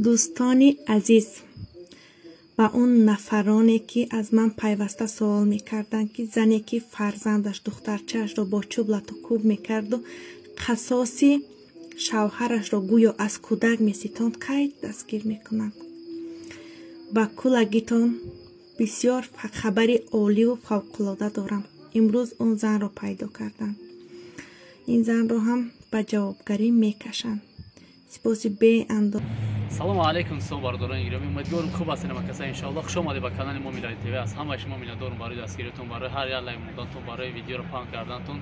Дӯстони азиз, ба он нафароне, ки аз ман пайваста суол мекарданд, ки зане, ки фарзандаш, духтарчаашро бо чӯб лату кӯб мекарду қасоси шавҳарашро гӯё аз кӯдак меситонд, кай дастгир мекунанд? Ба кулагитон бисёр хабари оливу фавқулода дорам. Имрӯз он занро пайдо карданд. Ин занро ҳам ба ҷавобгарӣ мекашанд. Сипоси беандоз. Салому алайкум, дӯстон, бародарони гиромӣ, умедворам, хуб ҳастед ҳама каса, иншоалло. Хуш омадед ба канали мо, Миллати ТВ. Аз ҳамаи шумо миннатдорам барои дастгиритон, барои ҳар як лайк монданатон, барои видеоро паҳн кардантон.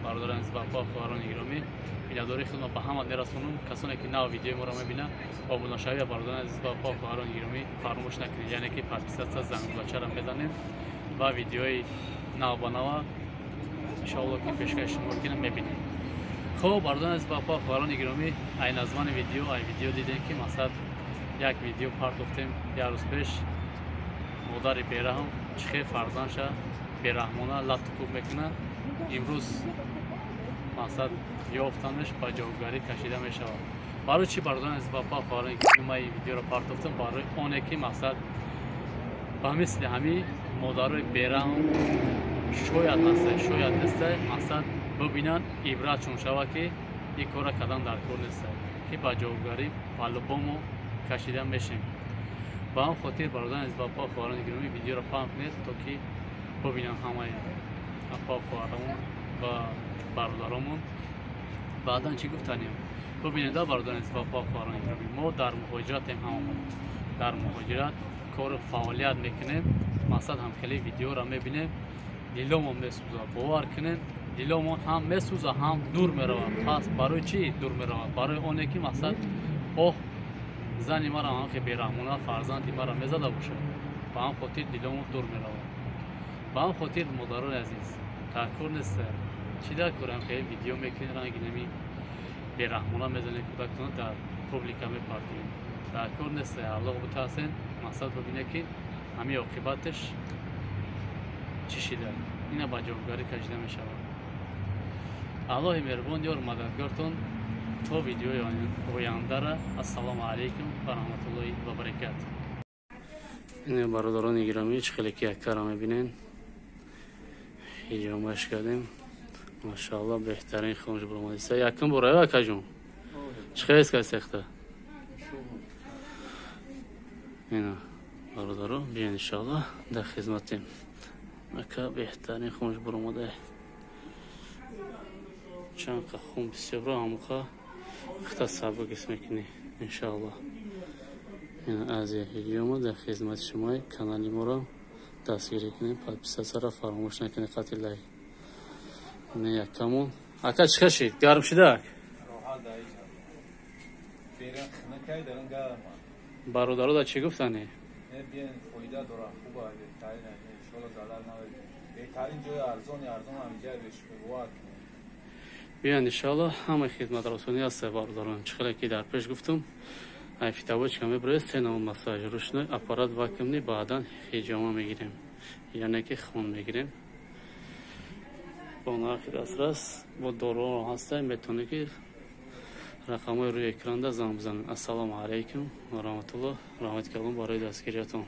Бародарони азиз, барпо, хоҳарони гиромӣ, миннатдории худро ба ҳама мерасонам. Касоне ки нав видеои моро мебинанд, обунашавӣ, бародарони азиз ва хоҳарони гиромӣ, фаромӯш накунед, яъне ки подписаться, зангулачаро мезанем ва видеои навбанава, иншоалло, ки пешкаши шумо кунам, мебинем. Хуб, бародарони азиз ва хоҳарони гиромӣ, ай название видео, ай видео дидем, ки мақсад як видео партофтем як рӯз пеш, модари бераҳм чӣ хел фарзандша бераҳмона лату кӯб мекунад. Имрӯз мақсад ёфтанаш, ба ҷавобгарӣ кашида мешавад. Барои чӣ, бародарони азиз ва хоҳарони гиромӣ, ман ин видеоро партофтам? Барои оне ки мақсад ба мисли ҳамин модарои бераҳм шояд ҳаста, шояд неста, мақсад бибинанд, ибратшон шавад, ки ин кора кардан дар кор неста, ки ба ҷавобгарӣ по-любому кашида мешем. Ба ҳам хотир, бародарони азиз ва хоҳарони гиромӣ, видеоро паҳн кунед, то ки бибинанд ҳамаи апа, хоҳарамон ва бародаромон. Баъдан чӣ гуфтанем? Бибинед, бародарони азиз ва хоҳарони гиромӣ, мо дар муҳоҷиратем, ҳамамон дар муҳоҷират кору фаъолият мекунем. Мақсад ҳамхели видеоро мебинем, диломон месӯзад, бовар кунем, диломон ҳам месӯзад, ҳам дур меравад. Пас барои чӣ дур меравад? Барои оне ки мақсад оҳ, зани мара ҳамхе бераҳмона фарзанди мара мезада бошад. Ба ҳам хотир диломон дур меравад. Ба ҳам хотир, модарони азиз, дар кор неста. Чӣ дар корам хеле видео мекунед, ранги нами бераҳмона мезанед кӯдактона, дар публика мепартоед? Дар кор неста. Аллоҳ бутарсен. Мақсад бибинед, ки ҳамин оқибаташ чӣ шида, ина ба ҷавобгарӣ кашида мешавад. Аллоҳи меҳрубон ёр мададгортон. То видеои ояндара, ассалому алайкум ва раҳматуллоҳи ва баракату. Ин бародарони гиромӣ, чӣ хеле ки яккара мебинен, ҳиҷомаш кардем, машаалло, беҳтарин хунш баромадиста. Якум бора, акаҷон, чӣ хел ка сехта? Ина, бародаро, биён, иншоалло, дар хизматем. Ака, беҳтарин хунш баромада. Чанд қа хун бисёрро, ҳамуқа хта сабук ҳис мекунӣ, иншоалло. Ина, Азия ҳиҷома дар хизмати шумои. Канали моро дастгирӣ кунед, подписаться ро фаромӯш накунед, қати лайк. Ина якамон. Ака, чӣ хел шид? Гарм шидак? Бародаро да чӣ гуфтанӣ? Фоида дора, хуба, беҳтарин, залал беҳтарин ҷои, арзони арзон ҳамиҷа бовар. Биён, иншоалло, ҳамаи хизматрасонӣ ҳаста. Бародарон, чӣ хеле ки дар пеш гуфтум, ай фитобочка мебуред, се навъ массаж: ручной, аппарат вакуумный, баъдан ҳиҷома мегирем, яъне ки хун мегирем бо нархи дастрас, бо доруҳо ҳаста. Метавонед ки рақамҳои рӯи экранда занг бизанед. Ассалому алайкум ва раҳматуллоҳ. Раҳмати калон барои дастгириятон.